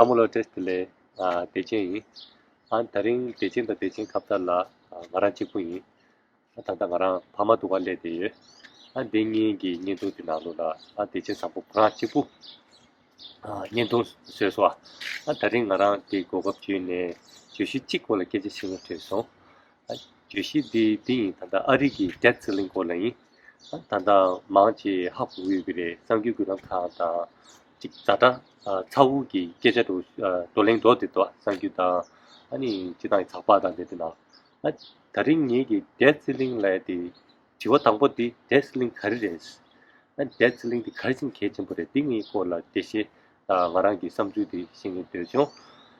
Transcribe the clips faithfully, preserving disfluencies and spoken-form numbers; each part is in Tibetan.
ཚང་མ་ལ་བཀྲ་ཤིས་བདེ་ལེགས། ཨ། བདེ་ཆེན་ཡིན། ཨ། ད་རིང་བདེ་ཆེན་དང་བདེ་ཆེན་ཁ་བརྡ་ལ། ཨ། ང་རང་གཅིག་པུ་ཡིན། ཨ། ད་ལྟ་ང་རང་ཕ་མ་འདུ་ཁང་སླེབས་བསྡད་ཡོད། ཨ། འདི་གཉིས་ཀྱི་བརྙན་ཐུང་དེ་ནང་ལོགས་ལ། ཨ། བདེ་ཆེན་བཟང་པོ་ཁོ་རང་གཅིག་པུ། ཨ། བརྙན་ཐུང་བཟོས་སོང་། ཨ། ད་རིང་ང་རང་དེ་གོ་སྐབས་བརྒྱུད་ནས་བརྗོད་གཞི་གཅིག་སྐོར་ལ་སྐད་ཆ་བཤད་སྙིང་བྲོ་སོང་། ཨ། བརྗོད་གཞི་འདི་འདི་ཡིན། ད་ལྟ་ཨ་རི་གི་debt ceiling སྐོར་ལ་ཡིན། ཨ། ད་ལྟ་མང་ཆེ་ཧ་གོ་གི་ཡོད་ཀྱི་རེད། གསར་འགྱུར་བརྒྱུད་ལམ་ཁག་དང་གཅིག་ཛ་དྲག་ཨ། ཚ་བོ་གི་སྐད་ཆ་འགྲོ། ཨ། བགྲོ་གླེང་འགྲོ་བསྡད་འདུག་གསར་འགྱུར་དང་། ཨ་ནི་སྤྱི་བཏང་གི་ཚགས་པར་དང་དེ་དེ་ནང་། ཨ། ད་རིང་ངེད་ཀྱི་debt ceiling ལབ་ཡ་དེ། དྲི་བ་དང་པོ་དེ་debt ceiling ག་རེ་རེད། ཨ། debt ceiling དེ་ག་རེ་བྱས་ནས་གལ་ཆེན་པོ་རེད། དེ་གཉིས་སྐོར་ལ་འགྲེལ་བཤད། ཨ། ང་རང་གི་བསམ་ཚུལ་དེ་བཤད་སྙིང་འདོད་བྱུང་།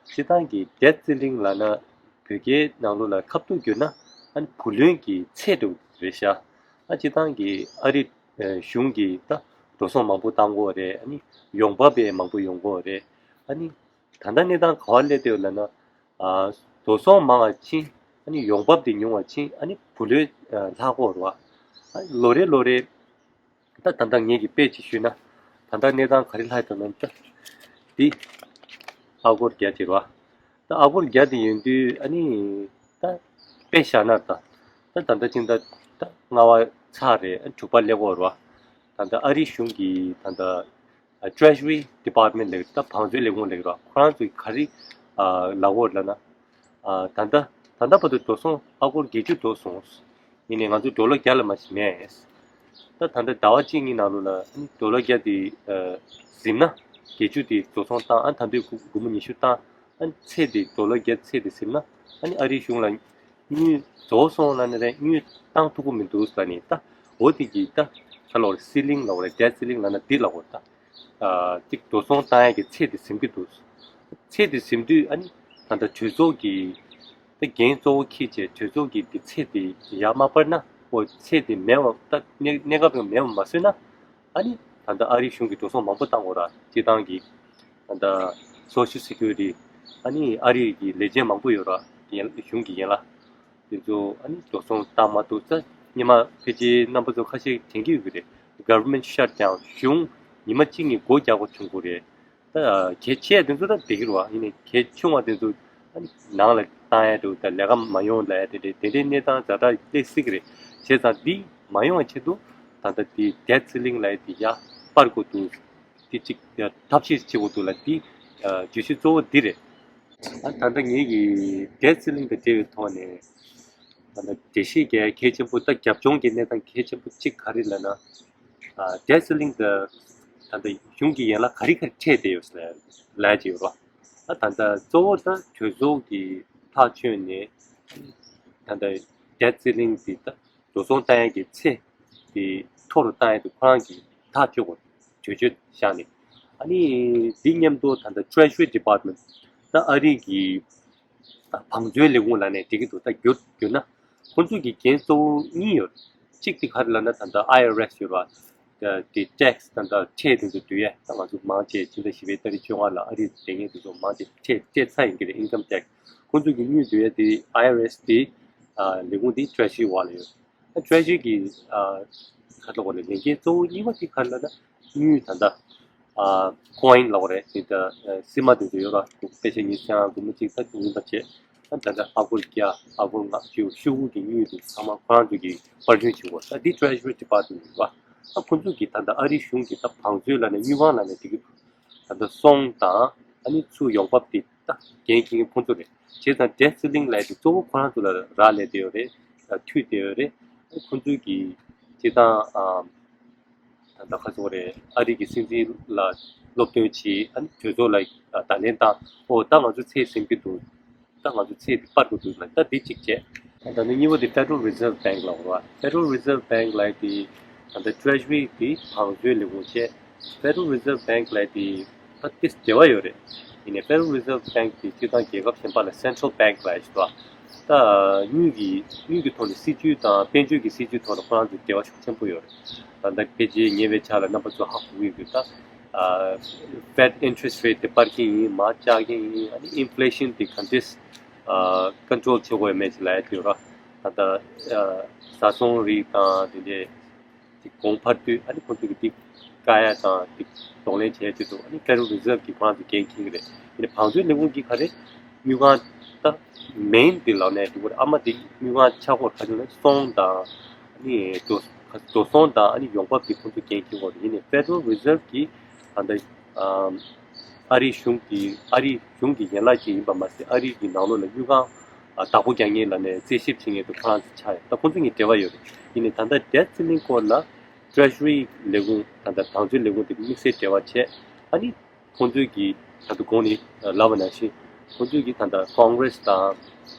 སྤྱིར་བཏང་གི་debt ceiling ལབ་ན་བོད་སྐད་ནང་ལོགས་ལ་ཁ་ཐུག་བསྒྱུར་ན། ཨ་ནི་བུ་ལོན་གྱི་ཚད་དེ་རེད་ཤག་ཨ། སྤྱིར་བཏང་གི་ཨ་རི་གཞུང་གིས་ད་འགྲོ་སོང་མང་པོ་བཏང་གི་ཡོད་རེད། ཨ་ནི་ཡོང་འབབ་ཡང་མང་པོ་ཡོང་གི་ཡོད་རེད། ཨ་ནི་ད་ལྟ་གནས་སྟངས་ག་པར་སླེབས་བསྡད་ཡོད་ལབ་ན། ཨ། འགྲོ་སོང་མང་བ་ཕྱིན། ཨ་ནི་ཡོང་འབབ་དེ་ཉུང་བ་ཕྱིན། ཨ་ནི་བུ་ལོན། ཨ། ལྷག་གི་ཡོད་རེད་པ། ཨ། ལོ་རེ་ལོ་རེ། ད་ད་ལྟ་ངེད་ཀྱི་དཔེ་ཅིག་ཞུས་ན། ད་ལྟ་གནས་སྟངས་ག་རེ་ལྷག་འདུག་ན། ད་འདི་ཨ་སྒོར་བརྒྱ་ཅིག་རེད་པ། ད་ཨ་སྒོར་བརྒྱ་དེ་ཡིན་དུས། ཨ་ནི་ད་དཔེ་བཞག་ན། ད་ད་ད་ལྟ་ཕྱིན་ད་ད་ལྔ་པ་ཚར་རེད། ཨ། དྲུག་པ་སླེབས་ཀྱི་ཡོད་རེད་པ། ད་ལྟ་ཨ་རིའི་གཞུང་གི་ད་ལྟ་ཨ། Treasury Department ལབ་ཀྱི་ད་བང་མཛོད་ལས་ཁུངས་ལབ་ཀྱི་རེད་པ། ཁོ་རང་ཚོས་ག་རེ། ཨ། ལབ་ཀྱི་ཡོད་ལབ་ན། ཨ། ད་ལྟ་ད་ལྟ་བར་དུ་འགྲོ་སོང་ཨ་སྒོར་བརྒྱད་ཅུ་འགྲོ་སོང་། ཡིན་ནའི་ང་ཚོ་ཌོ་ལར་བརྒྱ་ལས་མར་ཞིག་མེད། ད་ད་ལྟ་ཟླ་བ་གཅིག་གཉིས་ནང་ལོགས་ལ། ཨ་ནི་ཌོ་ལར་བརྒྱ་དེ། ཨ། ཟིན་ན། བརྒྱད་ཅུ་དེ་འགྲོ་སོང་བཏང་། ཨ། ད་དུང་སྒོར་མོ་ཉི་ཤུ་བཏང་། ཨ། ཚད་དེ་ཌོ་ལར་བརྒྱ་ཚད་དེ་ཟིན་ན། ཨ་ནི་ཨ་རིའི་གཞུང་ལ་དངུལ་རྫོགས་སོང་ལབ་ནའི་རེད། དངུལ་བཏང་ཐུབ་ཀྱི་མི་འདུག་ཟེར་ནས། ད་འོ་དེ་གི་ད་ག་ལབ་དགོས་རེད། ceiling ལབ་དགོས་རེད། debt ceiling ལབ་ན་འདི་ལབ་དགོས་རེད། ད། ཨ། གཅིག་འགྲོ་སོང་བཏང་ཡ་གི་ཚད་དེ་ཟིན་གྱི་འདུག་ཚད་དེ་ཟིན་དུས། ཨ་ནི་ད་ལྟ་གྲོས་ཚོགས་ཀྱི་ད་འགན་གཙོ་བོ་འཁྱེར་བྱས། གྲོས་ཚོགས་ཀྱིས་དེ་ཚད་དེ་ཡར་མ་སྤར་ན། འོ་ཚད་དེ་མེད་པ། ད་གནས་གནས་སྐབས་རིང་མེད་པ་མ་བཟོས་ན། ཨ་ནི་ད་ལྟ་ཨ་རིའི་གཞུང་གིས་འགྲོ་སོང་མང་པོ་བཏང་དགོས་རེད། སྤྱིར་བཏང་གི་ད་ལྟ་Social Security། ཨ་ནི་ཨ་རི་གི་ལས་བྱེད་མང་པོ་ཡོད་རེད། ཡན་གཞུང་གི་ཡན་ལག་དེ་ཚོ། ཨ་ནི་འགྲོ་སོང་བཏང་མ་ཐུབ་ཙང་། སྔོན་མ་ཕལ་ཆེར་རྣམ་པ་ཚོ་ཁ་ཤས་དྲན་གྱི་ཡོད་ཀྱི་རེད། Government shutdown། གཞུང་ཉི་མ་གཅིག་གཉིས་སྒོ་རྒྱག་དགོས་བྱུང་གི་རེད། ད་གལ་ཆེ་དེ་ཚོ་ད་བསྡད་ཀྱི་རེད་པ། ཡིན་ནའི་གལ་ཆུང་བ་དེ་ཚོ། ཨ་ནི་ནང་ལ་བཏང་ཡ་འདུག་ད་ལས་ཀ་མ་ཡོང་ལབ་ཡ་དེ་འདྲའི་དེ་འདྲའི་གནས་སྟངས་ཛ་དྲག་སླེབས་སྲིད་ཀྱི་རེད། བྱས་ཙང་འདི་མ་ཡོང་བའི་ཆེད་དུ། ད་ལྟ་འདི་debt ceiling ལབ་ཡ་འདི་ཡར་སྤར་དགོས་འདུག་འདི་གཅིག་ཐབས་ཤེས་བྱེད་དགོས་འདུག་ལབ། འདི་བརྗོད་གཞི་གཙོ་བོ་འདི་རེད། ཨ། ད་ལྟ་ངེད་ཀྱི་debt ceiling དང་འབྲེལ་བའི་ཐོག་ནས། ད་ལྟ་འགྲེལ་བཤད་རྒྱག་ཡ་གལ་ཆེན་པོ། ད་རྒྱབ་ལྗོངས་ཀྱི་གནས་སྟངས་གལ་ཆེན་པོ་གཅིག་ག་རེ་ལབ་ན། ཨ། debt ceiling དང་ད་ལྟ་གཞུང་གི་ཡན་ལག་ག་རེ་ག་རེ་འཕྲད་བསྡད་ཡོད་ཟེར་ལབ་ཀྱི་ཡོད་རེད། ཨ། ད་ལྟ་གཙོ་བོ་ད་གྲོས་ཚོགས་ཀྱིས་ཐག་གཅོད་ནས། ད་ལྟ་debt ceiling འདི་ད་འགྲོ་སོང་བཏང་ཡ་གི་ཚད་དེ་མཐོ་རུ་བཏང་ཡ་དེ་ཁོ་རང་གིས་ཐག་གཅོད་དགོས། གྲོས་ཆོད་བཞག་ནས། ཨ་ནི་འདི་མཉམ་དུ་ད་ལྟ་Treasury Department། ད་ཨ་རི་གི་བང་མཛོད་ལས་ཁུངས་ལབ་ནའི་འགྲིག་གི་འདུག་ད་བསྒྱུར་བསྒྱུར་ན། ཁོང་ཚོ་གི་འགན་གཙོ་བོ་གཉིས་ཡོད། གཅིག་དེ་ག་རེ་ལབ་ན། ད་ལྟ་ཨའི་ཨར་ཨེསི་ཡོད་རེད་པ། དེ་tax ད་ལྟ་ཁྲལ་དེ་ཚོ་བསྡུ་ཡས། ད་ང་ཚོ་མང་ཆེ་ཕྱི་ཟླ་བཞི་པའི་ཏ་རིག་བཅོ་ལྔ་ལ་ཨ་རིར་བསྡད་མཁན་དེ་ཚོ་མང་ཆེ་ཁྲལ་སྤྲད་ཚར་ཡིན་གྱི་རེད། Income tax། ཁོང་ཚོ་གི་དངུལ་བསྡུ་ཡས་དེ་ཨའི་ཨར་ཨེསི་དེ། ཨ། ལས་ཁུངས་དེ་Treasury འོག་ལ་ཡོད། ཨ། Treasury གི། ཨ། ག་རེ་ལབ་དགོས་རེད། ལས་འགན་གཙོ་བོ་གཉིས་པ་དེ་ག་རེ་ལབ་ན། དངུལ་ད་ལྟ། ཨ། ཀོ་ཡིན་ལབ་དགོས་རེད། དེ་ད། ཨ། སིལ་མ་དེ་ཚོ་ཡོད་རེད་པ། དཔེ་ཆ་ཉི་ཤུ་རྩ་ལྔ། སྒོར་མོ་གཅིག་ད་ཉིན་པ་བྱས། ཨ། ད་ལྟ་ཨ་སྒོར་བརྒྱ། ཨ་སྒོར་ལྔ་བཅུ། ཤོག་གུ་གི་དངུལ་དེ་ཚང་མ་ཁོ་རང་ཚོ་གིས་པར་སྐྲུན་བྱེད་དགོས། ད་འདི་Treasury Department ཡོད་པ། ཨ། ཁོ་ཚོ་གིས་ད་ལྟ་ཨ་རིའི་གཞུང་གིས་ད་བང་མཛོད་ལབ་ནའི་དངུལ་ཁང་ལབ་ནའི་འགྲིག་གི་འདུག་ད་ལྟ་སོང་དང་། ཨ་ནི་ཚུར་ཡོང་འབབ་དེ་ད་འགན་འཁྱེར་མཁན་ཁོང་ཚོ་རེད། བྱས་ཙང་debt ceiling ལབ་ཡ་དེ་གཙོ་བོ་ཁོ་རང་ཚོ་ལ་རག་ལས་བསྡད་ཡོད་རེད། ལ་མཐུད་བསྡད་ཡོད་རེད། ཁོང་ཚོའི་གི་སྤྱིར་བཏང་། ཨ། ད་ལྟ་ག་རེ་ཟེར་དགོས་རེད། ཨ་རི་གི་སྲིད་འཛིན་ལ་སློབ་སྟོན་བྱས། ཨ་ནི་གྲོས་ཚོགས་ལ་བརྡ་ལན་བཏང་། ཨོ། ད་ང་ཚོ་ཚད་ཟིན་གྱི་འདུག་ད་ང་ཚོ་ཚད་དེ་སྤར་དགོས་འདུག་ལབ། ད་འདི་གཅིག་བྱས། ད་ནི་གཉིས་པ་དེ་Federal Reserve Bank ལབ་དགོས་རེད་པ། Federal Reserve Bank ལབ་ཡ་དེ་ད་ལྟ་Treasury གི་བང་མཛོད་ལས་ཁུངས་བྱས། Federal Reserve Bank ལབ་ཡ་དེ་ད་ཏིས་འབྲེལ་བ་ཡོད་རེད། ཡིན་ནའི་Federal Reserve Bank དེ་སྤྱིར་བཏང་རྒྱལ་ཁབ་གཞན་པ་ལ་Central Bank ལབ་ཡ་ཞིག་འདུག་ད་དངུལ་གྱི་དངུལ་གྱི་ཐོག་ནས་སྲིད་ཇུས་དང་དཔལ་འབྱོར་གྱི་སྲིད་ཇུས་ཐོག་ལ་ཁོ་རང་ཚོ་འབྲེལ་བ་ཤུགས་ཆེན་པོ་ཡོད་རེད། ད་ལྟ་ཕལ་ཆེར་ཉེ་བའི་ཆར་ལ་རྣམ་པ་ཚོ་ཧ་གོ་གི་ཡོད་ཀྱི། ད། ཨ། Fed interest rate དེ་སྤར་གྱི་ཡིན། མར་བཅག་གི་ཡིན། ཨ་ནི་inflation དེ་ག་འདྲས། ཨ། control བྱེད་དགོས་ཡོད་མེད་ཅིག་ལབ་ཡ་དེ་ཡོད་ར། ད་ལྟ། ཨ། ཟ་འཐུང་རིགས་དང་དེ་འདྲས། གོང་འཕར་དུས་ཨ་ནི་ཁོང་ཚོ་གི་འདི་བཀག་ཡ་དང་འདི་གདོང་ལེན་བྱས་ཆེད་དུ་ཨ་ནི་Federal Reserve གི་ཁོ་རང་ཚོ་འགན་འཁྱེར་གི་རེད། ཡིན་ནའི་བང་མཛོད་ལས་ཁུངས་ཀྱི་ག་རེ་དངུལ་ཁང་ད་main འདི་ལབ་ནས་འདུག་གི་རེད། ཨ་མ་འདི་དངུལ་ཁང་ཆག་སྒོ་ག་ཚོད་ལ་སོང་དང་ཨ་ནི་འགྲོ་འགྲོ་སོང་དང་ཨ་ནི་ཡོང་འབབ་འདི་ཁོང་ཚོ་འགན་འཁྱེར་དགོས་རེད། ཡིན་ནའི་Federal Reserve གི་ད་ལྟ་ཨ་རིའི་གཞུང་གི་ཨ་རིའི་གཞུང་གི་ཡན་ལག་ཅིག་ཡིན་པ་མ་ཟད་ཨ་རི་གི་ནང་ལོགས་ལ་དངུལ་ཁང་བདག་པོ་རྒྱག་མཁན་ལབ་ནས་རྩད་ཞིབ་བྱེད་མཁན་དུ་ཁོ་རང་ཚོ་ཆགས་ཡོད། ད་ཁོང་ཚོ་གཉིས་འབྲེལ་བ་ཡོད་རེད། ཡིན་ནའི་ད་ལྟ་debt ceiling སྐོར་ལ་Treasury ལས་ཁུངས་ད་ལྟ་བང་མཛོད་ལས་ཁུངས་དེ་དམིགས་བསལ་འབྲེལ་བ་བྱས། ཨ་ནི་ཁོང་ཚོས་ཀྱི་ད་ལྟ་གོང་ནས་ལབ་པ་ནང་བཞིན་ཁོང་ཚོས་ཀྱི་ད་ལྟ་Congress དང་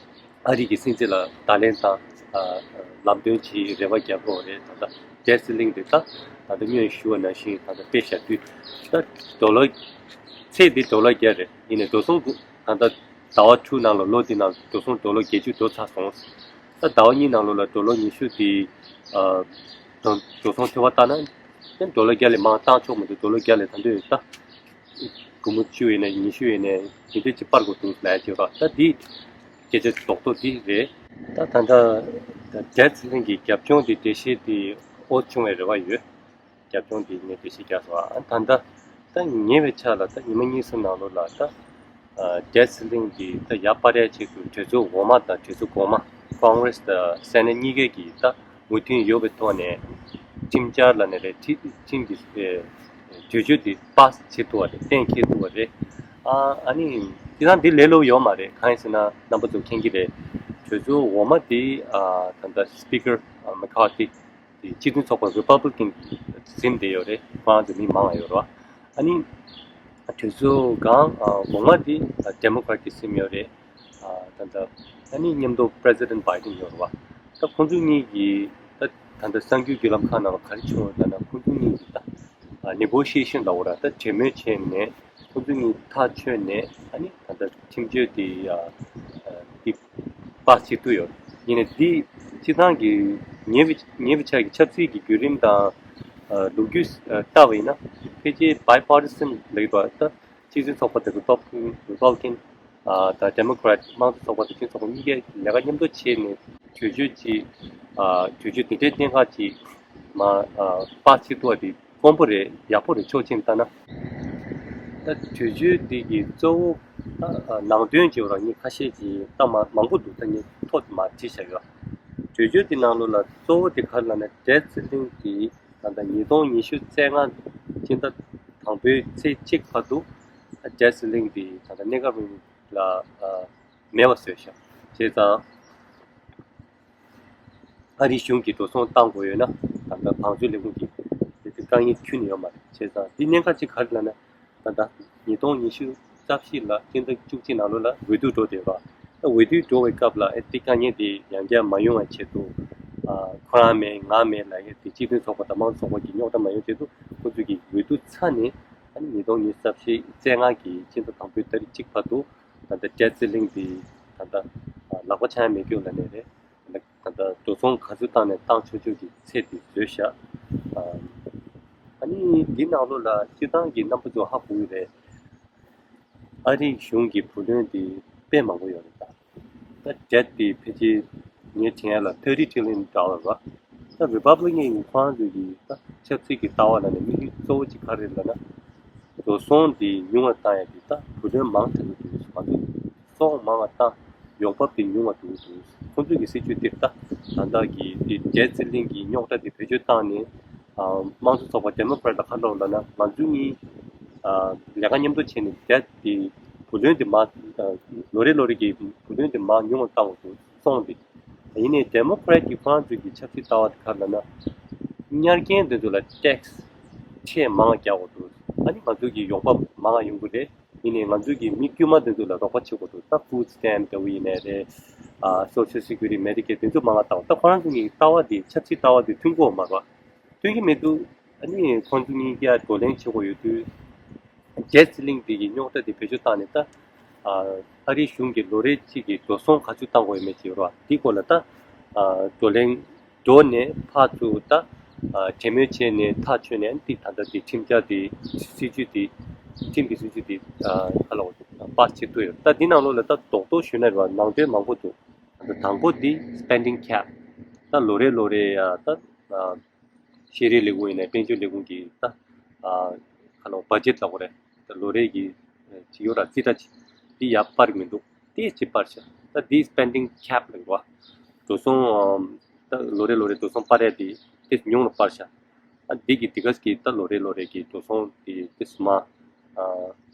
ཨ་རི་གི་སྲིད་འཛིན་ལ་བརྡ་ལན་དང་ལམ་སྟོན་གྱི་རེ་བ་རྒྱག་དགོས་རེད། ད་ལྟ་debt ceiling དེ་ད་ད་ལྟ་སྔོན་ཞུ་བ་ནང་བཞིན་ད་ལྟ་དཔེ་བཞག་དུས་ད་ཌོ་ལར་ཚད་དེ་ཌོ་ལར་བརྒྱ་རེད། ཡིན་ནའི་འགྲོ་སོང་ད་ལྟ་ཟླ་བ་དྲུག་ནང་ལ་ལོ་འདི་ནང་འགྲོ་སོང་ཌོ་ལར་བརྒྱད་ཅུ་འགྲོ་ཚར་སོང་། ད་ཟླ་བ་གཉིས་ནང་ལོགས་ལ་ཌོ་ལར་ཉི་ཤུ་དེ་འགྲོ་སོང་འཕྲོད་པ་ལྟར་ན་ཌོ་ལར་བརྒྱ་ལས་མང་བཏང་ཆོག་མི་འདུག་ཌོ་ལར་བརྒྱ་ལས་ད་འདོད་ད། སྒོར་མོ་བཅུ་ཡིན་ནའི་ཉི་ཤུ་ཡིན་ནའི་དེ་འདྲ་ཅིག་སྤར་དགོས་འདུག་ལབ་ཡ་ཅིག་ཡོད་ར། ད་འདི་སྐད་ཆ་རྡོག་རྡོག་འདི་རེད། ད་ད་ལྟ་debt ceiling གི་རྒྱབ་ལྗོངས་འདི་འགྲེལ་བཤད་འདི་ཨོ་བྱུང་བའི་རེ་བ་ཡོད། རྒྱབ་ལྗོངས་འདི་ངས་འགྲེལ་བཤད་རྒྱག་སོང་ཨ། ད་ལྟ་ད་ཉེ་བའི་ཆར་ལ་ད་ཉི་མ་གཉིས་གསུམ་ནང་ལོགས་ལ་ད་debt ceiling འདི་ད་ཡར་སྤར་ཡ་ཆེད་དུ་གྲོས་ཚོགས་འོག་མ་དང་གྲོས་ཚོགས་གོང་མ་Congress དང་Senate གཉིས་ཀས་ཀྱིས་ད་མོས་མཐུན་ཡོད་པའི་ཐོག་ནས་ཁྲིམས་འཆར་ལ་ནས་རེད། ཁྲིམས་ཁྲིམས་ཀྱི་གྲོས་ཆོད་འདི་པཱ་སི་བྱེད་ཐུབ་པ་རེད། གཏན་འཁེལ་ཐུབ་པ་རེད། ཨ་ཨ་ནི་དེ་དང་འདི་ལས་སླ་པོ་ཡོད་མ་རེད། གང་ཡིན་ཟེར་ན་རྣམ་པ་ཚོ་མཁྱེན་གྱི་རེད། གྲོས་ཚོགས་འོག་མ་འདི་ཨ་ད་ལྟ་Speaker McCarthy དེ་སྤྱི་མཐུན་ཚོགས་པ་Republican གིས་འཛིན་བསྡད་ཡོད་རེད། ཁོ་རང་ཚོ་མི་མང་བ་ཡོད་རེད་བ། ཨ་ནི་གྲོས་ཚོགས་སྒང་འོག་མ་དེ་Democrat གིས་འཛིན་ཡོད་རེད། ད་ལྟ་ཨ་ནི་མཉམ་དུ་President Biden ཡོད་རེད་བ། ད་ཁོང་ཚོ་གཉིས་ཀྱིས་ད་ད་ལྟ་གསར་འགྱུར་བརྒྱུད་ལམ་ཁག་ནང་ལ་ག་རེ་བྱུང་བ་ལབ་ན་ཁོང་ཚོ་གཉིས་ཀྱིས་ད་negotiation ལབ་དགོས་ར། ད་གྲོས་མོལ་བྱས་ནས་ཁོང་ཚོ་གཉིས་ཐག་ཆོད་ནས་ཨ་ནི་ད་ལྟ་ཁྲིམས་གཅོད་དེ་དེ་པཱ་སི་བྱེད་ཐུབ་ཡོད། ཡིན་ནའི་འདི་སྤྱི་བཏང་གི་ཉེ་བའི་ཉེ་བའི་ཆར་གྱི་ཆབ་སྲིད་ཀྱི་བརྒྱུད་རིམ་དང་ལོ་རྒྱུས་ལྟ་བ་ཡིན་ན་ཕལ་ཆེར་bipartisan ལབ་ཀྱི་འདུག་ད་སྤྱི་མཐུན་ཚོགས་པ་དང་Republican Republican དང་Democrat དམངས་གཙོ་ཚོགས་པ་དང་སྤྱི་མཐུན་ཚོགས་པ་གཉིས་ཀས་ལས་ཀ་མཉམ་དུ་བྱས་ནས་གྲོས་ཆོད་ཅིག་གྲོས་ཆོད་དེ་འདྲའི་གནད་འགག་ཅིག་མ་པཱ་སི་བྱེད་ཐུབ་པ་དེ། དཀོན་པོ་རེད། ཡག་པོ་རེད། ཕྱོགས་གཅིག་ནས་བལྟས་ན། ད་གྲོས་ཆོད་འདི་གི་གཙོ་བོ་ད་ནང་དོན་བྱས་པ་རང་ཉིད་ཁ་ཤས་ཀྱིས་ད་མ་མང་པོ་འདུག་ད་ངས་ཐོ་དེ་མར་བྲིས་བཞག་ཡོད། གྲོས་ཆོད་འདི་ནང་ལོགས་ལ་གཙོ་བོ་དེ་ག་རེ་ལབ་ན་debt ceiling གི་ད་ལྟ་ཉིས་སྟོང་ཉི་ཤུ་རྩ་ལྔ་སྤྱི་ཟླ་དང་པོའི་ཚེས་གཅིག་བར་དུ་debt ceiling འདི་ད་ལྟ་གནས་སྐབས་རིང་ལ་མེད་པ་བཟོས་ཤག་བྱས་ཙང་། ཨ་རིའི་གཞུང་གིས་འགྲོ་སོང་བཏང་དགོས་ཡོད་ན་ད་ལྟ་བང་མཛོད་ལས་ཁུངས་ཀྱིས་དེ་དེ་དཀའ་ངལ་ཁྱོན་ནས་ཡོད་མ་རེད། བྱས་ཙང་འདི་གནད་འགག་ཅིག་ག་རེ་ལབ་ན་ད་ལྟ་ཉིས་སྟོང་ཉི་ཤུ་རྩ་བཞི་ལ་སྤྱི་ཟླ་བཅུ་གཅིག་ནང་ལོགས་ལ་འོས་བསྡུ་འགྲོ་བསྡད་པ། ད་འོས་བསྡུ་འགྲོ་བའི་སྐབས་ལ་ཨེ་འདི་དཀའ་ངལ་དེ་ཡང་བསྐྱར་མ་ཡོང་བའི་ཆེད་དུ་ཨ་ཁོ་རང་མེད་ང་མེད་ལབ་ཡས་དེ་སྤྱི་མཐུན་ཚོགས་པ་དང་དམངས་གཙོ་ཚོགས་པ་གི་རྙོག་དྲ་མ་ཡོང་ཆེད་དུ་ཁོ་ཚོས་ཀྱི་འོས་བསྡུ་ཚར་ནས་ཨ་ནི་ཉིས་སྟོང་ཉི་ཤུ་རྩ་བཞི་རྩ་ལྔ་གི་སྤྱི་ཟླ་དང་པོའི་ཏ་རིག་གཅིག་བར་དུ། ད་ལྟ་debt ceiling འདི་ད་ལྟ་ལག་པ་འཆང་ཡ་མེད་རྒྱུ་ལབ་ནས་རེད། ད་ལྟ་འགྲོ་སོང་ག་ཚོད་བཏང་ནས་བཏང་ཆོག་ཆོག་གི་ཚད་དེ་བཟོས་བཞག་ཨ་ནི་འདི་ནང་ལོགས་ལ་སྤྱིར་བཏང་གི་རྣམ་པ་ཚོ་ཧ་གོ་གི་རེད། ཨ་རིའི་གཞུང་གི་བུ་ལོན་འདི་དཔེ་མང་པོ་ཡོད་རེད་ད། ད་debt འདི་ཕལ་ཆེར་ངས་དྲན་ཡ་ལ་thirty trillion dollar ར། ད་Republican གི་ཁོ་རང་ཚོ་གི་ད་ཆབ་སྲིད་ཀྱི་ལྟ་བ་ལ་ནི་དམིགས་ཡུལ་གཙོ་བོ་གཅིག་ག་རེ་རེད་ལབ་ན། འགྲོ་སོང་འདི་ཉུང་བ་བཏང་ཡ་དེ་ད་བུ་ལོན་མང་དྲགས་ཀྱི་འདུག་ང་ཚོ་སོང་མང་བ་བཏང་ཡོང་འབབ་དེ་ཉུང་བ་འགྲོ་གི་འདུག་ཁོང་ཚོ་གི་སྲིད་ཇུས་དེ་ད་ད་ལྟ་གི་དེ་debt ceiling གི་རྙོག་དྲ་དེ་བེད་སྤྱོད་བཏང་ནས་དམངས་གཙོ་ཚོགས་པ་Democrat ལ་ཁ་ལོག་ལབ་ན་ང་ཚོ་གཉིས་ལས་ཀ་མཉམ་དུ་བྱས་ནས་debt དེ་བུ་ལོན་དེ་མ་ལོ་རེ་ལོ་རེ་གི་བུ་ལོན་དེ་མ་ཉུང་བ་བཏང་དགོས་འདུག་སོང་དེ། ཡིན་ནའི་Democrat གི་ཁོ་རང་ཚོའི་གི་ཆབ་སྲིད་ལྟ་བ་དེ་ག་རེ་ལབ་ན། ཉར་མཁན་དེ་ཚོ་ལ་tax ཁྲལ་མང་བ་རྒྱག་དགོས་འདུག་ཨ་ནི་ང་ཚོ་གི་ཡོང་འབབ་མང་བ་ཡོང་གི་རེད། ཡིན་ནའི་ང་ཚོ་གི་མི་དཀྱུས་མ་དེ་ཚོ་ལ་རོགས་པ་བྱེད་དགོས་འདུག་ད་food stamp ལྟ་བུ་ཡིན་ནའི་རེད། ཨ་Social Security Medicare དེ་ཚོ་མང་བ་བཏང་བ། ད་ཁོ་རང་ཚོ་གི་ལྟ་བ་དེ་ཆབ་སྲིད་ལྟ་བ་དེ་མཐུན་གྱི་ཡོད་མ་རེད། མཐུན་གྱི་མི་འདུག་ཨ་ནི་ཁོང་ཚོ་གཉིས་ཀྱི་བགྲོ་གླེང་བྱེད་དགོས་ཡོད་དུས། debt ceiling དེ་གི་རྙོག་དྲ་དེ་བེད་སྤྱོད་བཏང་ནས་ད། ཨ་རིའི་གཞུང་གིས་ལོ་རེ་གཅིག་གི་འགྲོ་སོང་ག་ཚོད་བཏང་དགོས་ཡོད་མེད་ཅེས་རོ། དེའི་སྐོར་ལ་ད། ཨ་བགྲོ་གླེང་འགྲོ་ནས་ཕར་ཚུར་ད། ཨ་གྲོས་མོལ་བྱས་ནས་ཐག་ཆོད་ནས་དེ་ད་ལྟ་དེ་ཁྲིམས་འཆར་དེ་སྲིད་ཇུས་དེ་ཁྲིམས་ཀྱི་སྲིད་ཇུས་དེ་ཨ་ག་ལ་བ་པཱ་སི་བྱེད་ཐུབ་ཡོད། ད་འདི་ནང་ལོགས་ལ་ད་རྡོག་རྡོག་ཞུས་ན་རེད་བ། ནང་དོན་མང་པོ་འདུག་ད་དང་པོ་འདི་spending cap ད་ལོ་རེ་ལོ་རེ་ཡ་ད། ཨ། ཤེས་རིག་ལས་ཁུངས་ཡིན་ནའི་དཔལ་འབྱོར་ལས་ཁུངས་ཀྱི་ད་ཨ་ཁ་ལོ་བ་ཇེཊ་ལབ་དགོས་རེད། ད་ལོ་རེ་གི་ཅིག་ཡོད་ར་རྩིས་ཁྲ་ཅིག་འདི་ཡར་སྤར་གི་མི་འདུག་དེ་ཅིག་སྤར་ཤག་ད་འདི་spending cap ལབ་དགོས། འགྲོ་སོང་ད་ལོ་རེ་ལོ་རེ་འགྲོ་སོང་སྤར་ཡ་དེ་དེ་ཉུང་ལ་སྤར་ཤག་ཨ་འདི་གི་འདི་ག་གི་ད་ལོ་རེ་ལོ་རེ་གི་འགྲོ་སོང་དེ་དེ་སུ་མ་ཨ་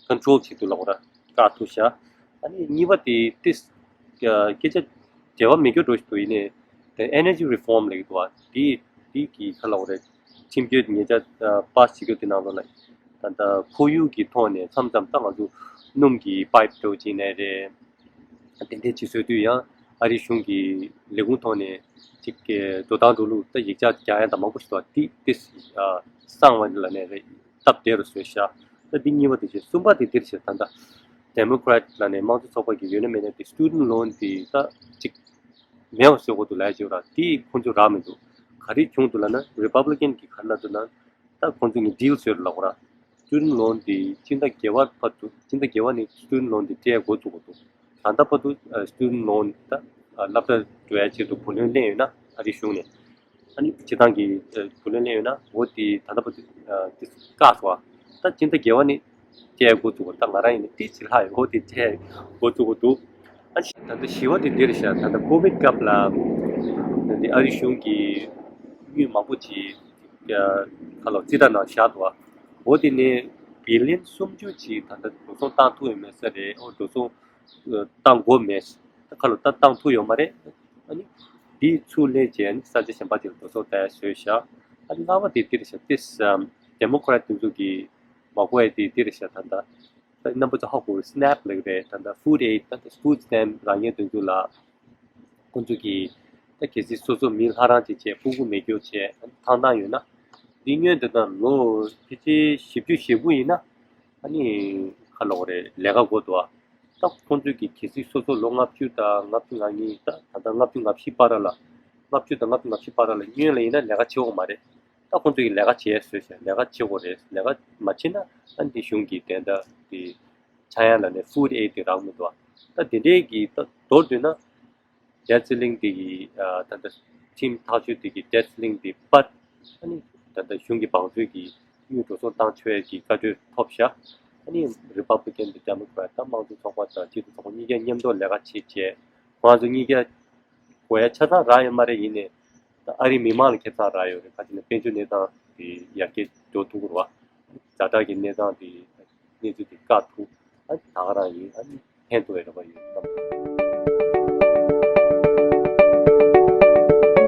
ཀོན་ཊོལ་བྱེད་ཐུབ་ལབ་དགོས་ར། བཀག་ཐུབ་ཤག་ཨ་ནི་གཉིས་པ་དེ་དེ་སྐད་ཆ་འབྲེལ་བ་མེད་རྒྱུ་འགྲོ་ཞིག་འདུག་ཡིན་ནའི་དེ་energy reform ལབ་ཀྱི་འདུག་བ། དེ་དེ་གི་ཁ་ལབ་དགོས་རེད། ཁྲིམས་གཅོད་ཉེ་ཆར་པ་སི་བྱེད་རྒྱུ་དེ་ནང་ལོགས་ལ་ད་ལྟ་ཁོར་ཡུག་གི་ཐོག་ནས་མཚམས་མཚམས་ད་ང་ཚོ་སྣུམ་གྱི་པའིབ་འདྲ་བོ་ཅིག་ནས་རེད། དེ་འདྲས་ཅིག་བཟོས་དུས་ཡང་ཨ་རིའི་གཞུང་གི་ལས་ཁུངས་ཐོག་ནས་ཅིག་གི་འགྲོ་སྟངས་འགྲོ་ལུགས་ད་ཡིག་ཆ་རྒྱག་ཡ་དང་མང་པོ་ཞིག་འདུག་དེ་དེ་གསང་བ་ལ་ནས་རེད་སྟབས་བདེ་རུ་བཟོས་ཤག་ད་འདི་གཉིས་པ་དེ་བྱས། གསུམ་པ་དེ་འདིར་བྱས། ད་ལྟ་Democrat ལ་ནས་དམངས་གཙོ་ཚོགས་པ་གི་ཡོད་ན་མེད་ན་དེ་student loan དེ་ད་ཅིག་མེད་པ་བཟོ་དགོས་འདུག་ལབ་ཡ་ཅིག་ཡོད་ར། དེ་ཁོང་ཚོས་རག་མི་འདུག་ག་རེ་བྱུང་འདུག་ལབ་ན་Republican གི་ག་རེ་ལབ་འདུག་ན། ད་ཁོང་ཚོ་ནི་ཌིལ་བཟོས་ལབ་དགོས་ར། student loan དེ་སྤྱི་ཟླ་བརྒྱད་པ་བར་དུ་སྤྱི་ཟླ་བརྒྱད་པ་ནས་student loan དེ་སྤྲད་འགོ་བཙུགས་དགོས་འདུག་ད་ལྟ་བར་དུ་student loan ད་སློབ་གྲྭ་འགྲོ་ཡ་ཆེད་དུ་བུ་ལོན་ལེན་ཡོད་ན་ཨ་རིའི་གཞུང་ནས་ཨ་ནི་སྤྱི་བཏང་གི་བུ་ལོན་ལེན་ཡོད་ན་འོ་དེ་ད་ལྟ་བར་དུ་དེ་བཀག་སོང་བ། ད་སྤྱི་ཟླ་བརྒྱད་པ་ནས་སྤྲད་འགོ་བཙུགས་དགོས། ད་ང་རང་ཡིན་ན་ཏི་ཅི་ལྷག་ཡོད་འོ་དེ་སྤྲད་འགོ་བཙུགས་དགོས་འདུག་ཨ་ནི་ད་ལྟ་བཞི་པ་དེ་འདིར་བཞག་ད་ལྟ་ཀོ་ཝིཌ་སྐབས་ལ་ད་ལྟ་ཨ་རིའི་གཞུང་གིས་དངུལ་མང་པོ་ཅིག་ཁ་ལོ་རྩིས་ཁྲ་ནང་བཞག་འདུག་བ། འོ་དེ་ནས་བི་ལི་ཡན་སུམ་ཅུ་ཅིག་ད་ལྟ་འགྲོ་སོང་བཏང་ཐུབ་ཡོད་མེད་ས་རེད། འོ་འགྲོ་སོང་བཏང་དགོས་མེད་ཁ་ལོ་ད་བཏང་ཐུབ་ཡོད་མ་རེད། ཨ་ནི་འདི་ཚུར་ལེན་བྱས་ཨ་ནི་ས་ཆ་གཞན་པ་ཅིག་ལ་འགྲོ་སོང་བཏང་ཡ་བཟོས་བཞག་ཨ་ནི་ལྔ་པ་དེ་འདིར་བཞག་ཏིས་ཌེ་མོ་ཀ་རེ་ཊི་དེ་ཚོ་གིས་མ་གོ་ཡ་དེ་འདིར་བཞག་ད་ལྟ་རྣམ་པ་ཚོ་ཧ་གོ་སི་ནེབ་ལབ་ཀྱི་རེད། ད་ལྟ་ཧྥུཌ་ཨེ་ཌི་ད་ལྟ་ཧྥུཌ་སི་ཊེམ་རག་མཁན་དེ་ཚོ་ལ་ཁོང་ཚོ་གིས་ད་གལ་སྲིད་སོ་སོ་མི་ལྷ་རམས་ཅིག་བྱས་ཕྲུ་གུ་མེད་རྒྱུ་བྱས་ཐང་ཐང་ཡོད་ན་འདི་སྔོན་དེ་དང་ལོ་ཕལ་ཆེར་བཞི་བཅུ་ཞེ་དགུ་ཡིན་ན་ཨ་ནི་ཁ་ལོག་རེད་ལས་ཀ་དགོས་འདུག་ད་ཁོང་ཚོ་གིས་གལ་སྲིད་སོ་སོ་ལོ་ལྔ་བཅུ་དང་ལྔ་བཅུ་ང་གཉིས་ད་ད་ལྟ་ལྔ་བཅུ་ང་བཞི་བར་ལ་ལྔ་བཅུ་དང་ལྔ་བཅུ་ང་བཞི་བར་ལ་སྔོན་ལ་ཡིན་ན་ལས་ཀ་བྱེད་འོང་མ་རེད། ད་ཁོང་ཚོ་གིས་ལས་ཀ་བྱེད་བཟོས་ཤག་ལས་ཀ་བྱེད་དགོས་རེད། ལས་ཀ་མ་བྱེད་ན་ཨ་འདི་གཞུང་གིས་དེ་འདྲ་དེ་ཆག་ཡང་ལ་ནས་ཧྥུཌ་ཨེ་ཌི་དེ་རག་མི་འདུག་ད་དེ་འདྲའི་གི་ད་མདོར་བསྡུས་ན་ཌེབ་སི་ལིང་དེ་གི་ད་ལྟ་ཁྲིམས་ཐག་གཅོད་དེ་གི་ཌེབ་སི་ལིང་དེ་པར་ཨ་ནི་ད་ལྟ་གཞུང་གི་བང་མཛོད་ཀྱི་དངུལ་འགྲོ་སོང་བཏང་ཆོག་ཡ་གི་བཀའ་འཁྲོལ་ཐོབ་ཤག་ཨ་ནི་རི་པབ་ལི་ཀན་དང་ཌེ་མོ་ཀ་རེ་ཊི་ད་དམངས་གཙོ་ཚོགས་པ་དང་སྤྱི་མཐུན་ཚོགས་པ་གཉིས་ཀ་མཉམ་དུ་ལས་ཀ་བྱེད་བྱས་ང་ཚོ་གཉིས་ཀ་གོ་ཡ་ཆ་ཚང་རག་ཡོད་མ་རེད། ཡིན་ནའི་ད་ཨ་རིའི་མི་མང་ལ་ཁེ་བཟང་རག་ཡོད་རེད། ཁ་ཅིག་ནས་དཔལ་འབྱོར་གནས་སྟངས་དེ་ཡར་རྒྱས་འགྲོ་ཐུབ་ཀྱི་རེད་བ། ཛ་དྲག་གི་གནས་སྟངས་དེ་གནས་ཚུལ་དེ་བཀག་ཐུབ་ཨ་ད་ག་རང་ཡིན། ཨ་ནི་ཕན་ཐོགས་ཡོད་རེད་བ་ཡོད་ན།